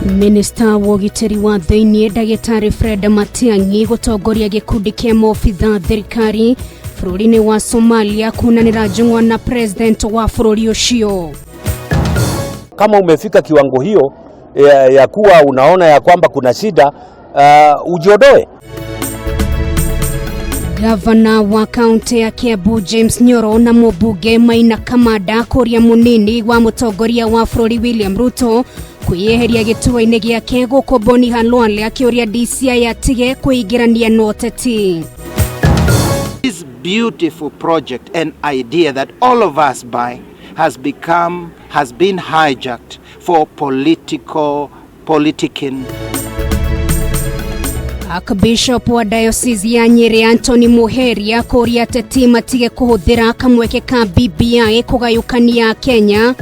Minista wa ũgitĩri wa thĩinĩ ndagĩtarĩ Fred Matiang'i gũtongoria gĩkundi kĩa maobitha thirikari bũrũri-inĩ wa Somalia kunanĩra njũng'wa na president wa bũrũri ũcio. Kama umefika kiwango hiyo ya kuwa unaona ya kwamba kuna shida, ujiondoe. Gavana wa kaunti ya Kiambu James Nyoro na mũmbunge Maina Kamanda kũria mũnini wa mũtongoria wa bũrũri William Ruto kwĩyeheria gĩturwa-inĩ gĩake gũkũ Boni Khalwale akĩũria DCI atige kwĩingĩrania na ũteti. This beautiful project and idea that all of us buy has been hijacked for political politicking. Archbishop wa Diocese ya Nyeri Anthony Muheria kũria ateti matige kũhũthĩra kamweke ka BBI kũgayũkania Kenya.